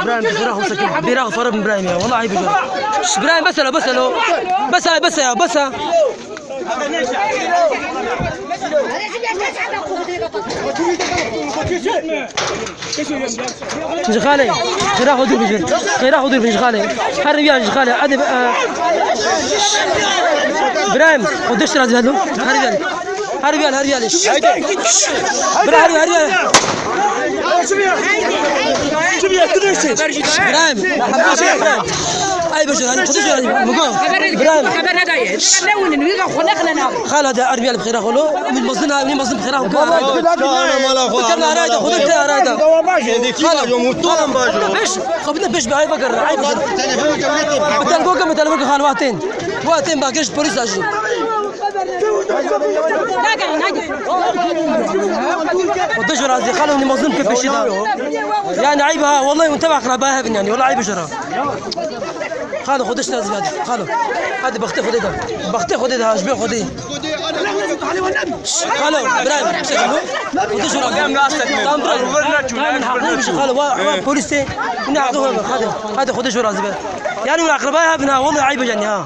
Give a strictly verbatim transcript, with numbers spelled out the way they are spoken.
İbrahim, bira xwe sekin. Bira xwe Reb İbrahim ya. Vallahi ayıp ediyor. Şş, İbrahim, bes hele, bes hele. Bes hele, bes ya, bes ya. Ji xalê, xêra xwe dûr bin ji, xêra xwe dûr bin ji xalê. Her riviya ji xalê, hadi, e, İbrahim, xwe dişt razî belo. Her riviya, her riviya, her riviya. Bira, her riviya, her riviya. İbrahim, İbrahim. Ay, beşer, hadi, xwe dişt razî. Mugo, İbrahim. Xeber nedaye. Ne winin, wî xwe nexine nav. Xala de, her riviya bi xêra xwe lo. Min mezin ha, min mezin bi xêra xwe. Vallahi, billahi, billahi. Xwe te arayda, xwe te arayda. Xalo, xalo. Beş, xwe bide beş bi ayva gerra, ayva gerra. Bi telefon ke, bi telefon ke xalo, wa tên. Wa tên ba geş polis ajî. Xwe te jora zî xalo, ni mazlum ke peşî da. Yani ayva ha, vallahi hûn teva akraba hevin yani, vallahi ayva jora. Xalo, xwe dişt razî be, xalo. Hadi bextê Xwedê de. Bextê Xwedê de, ji ber Xwedê. Xalo, İbrahim, sen bu. Xwe dişt razî. Tamam, İbrahim. Tamam, haklıymış, xalo. Va, va, polis de. Ne hakkı var, hadi. Hadi, xwe dişt razî be. Yani, akraba ya, bina, vallahi ayıp yani ha.